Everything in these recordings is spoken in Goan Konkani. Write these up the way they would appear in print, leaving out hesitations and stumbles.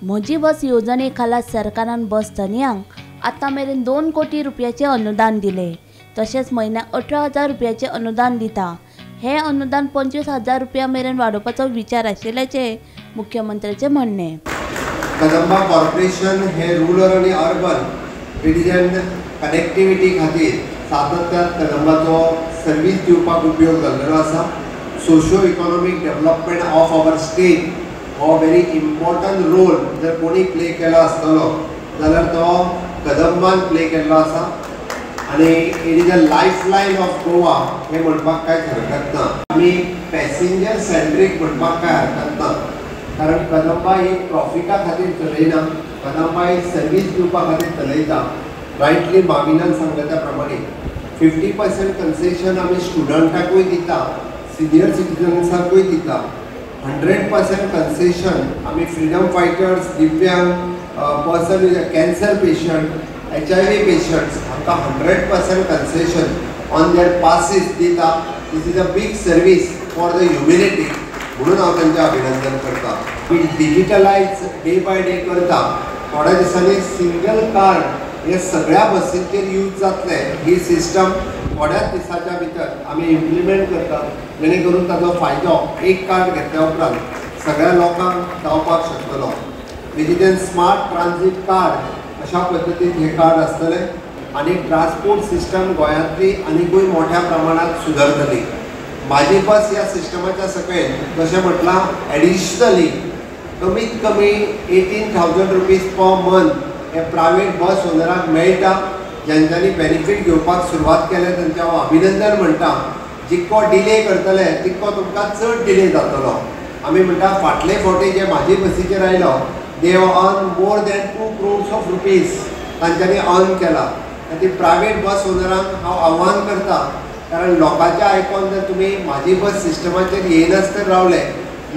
म्हजी बस येवजणे खाला सरकारान बस धनयांक आतां मेरेन 2 कोटी रुपयाचें अनुदान दिलें. तशेंच म्हयन्याक 18,000 रुपयाचें अनुदान दिता. हें अनुदान 25,000 रुपया मेरेन वाडोवपाचो विचार आशिल्ल्याचें मुख्यमंत्र्याचें म्हणणें. कदंबा कॉर्पोरेशन हे रुरल आनी अर्बन रिजन कनेक्टिविटी खातीर सातत्यान कदंबाचो सर्वीस दिवपाक उपयोग जाल्लो आसा. Socio economic development of our state हो व्हेरी इम्पॉर्टंट रोल जर कोणी प्ले केला आसतलो जाल्यार तो कदंबान प्ले केल्लो आसा आनी it is a life line of Goa हें म्हणपाक कांयच हरकत ना. आमी पॅसेंजर सेंट्रीक म्हणपाक कांय हरकत ना, कारण कदंबा ही प्रॉफिटा खातीर चलयना, कदंबा ही सर्वीस दिवपा खातीर चलयता. रायटली माविनान सांगल्या त्या प्रमाणे 50% कन्सेशन आमी स्टुडंटाकूय दिता, सिनियर सिटीजन्साकूय दिता. 100% कन्सेशन आमी फ्रिडम फायटर्स, दिव्यांग person with cancer patient, HIV patients हांकां 100% कन्सेशन ऑन there passes दिता. This is a big service for the humanity म्हणून हांव तांचें अभिनंदन करता. आमी डिजिटलायज डे बाय डे करता. थोड्या दिसांनी सिंगल कार्ड हे सगळ्या बसींचेर यूज जातलें. ही सिस्टम थोड्याच दिसाच्या भितर आमी इम्प्लिमेंट करता, जेणे करून ताजो फायदो एक कार्ड घेतल्या उपरांत सगळ्या लोकांक जावपाक शकतलो. डिजिटल स्मार्ट ट्रान्झीट कार्ड अशा पद्दतीन हें कार्ड आसतलें आनी ट्रान्सपोर्ट सिस्टम गोंयांतली आनिकूय मोठ्या प्रमाणांत सुदरतली. म्हाजी बस ह्या सिस्टमाच्या सकयल जशें म्हटलां एडिशनली कमीत कमी 18,000 रुपीज पर मंथ हे प्रायवेट बस ओनराक मेळटा. ज्यांच्यांनी बेनिफीट घेवपाक सुरवात केल्या तांचें हांव अभिनंदन म्हणटा. जितको डिले करतले तितको तुमकां चड डिले जातलो. आमी म्हणटा फाटले फावटी जे म्हाजी बसीचेर आयलो they earn more than 2 crores of rupees तांच्यांनी अर्न केला. खातीर प्रायवेट बस ओनरांक हांव आव्हान करता, कारण लोकांचें आयकोन जर तुमी म्हाजी बस सिस्टमाचेर येयनासतना रावले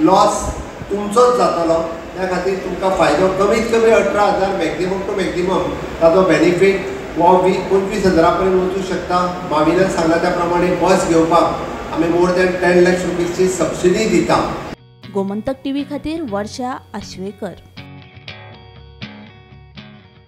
लॉस तुमचोच जातलो. त्या खातीर तुमकां फायदो कमीत कमी 18,000 मॅक्झिमम टू मॅक्झिमम ताजो बेनिफीट हो 25,000 पर्यंत वचूं शकता. माविनान सांगला त्या प्रमाणे बस घेवपाक आमी मोर दॅन 10 लाख रुपीजची सबसिडी दिता. गोमंतक टीव्ही खातीर वर्षा आश्वेकर.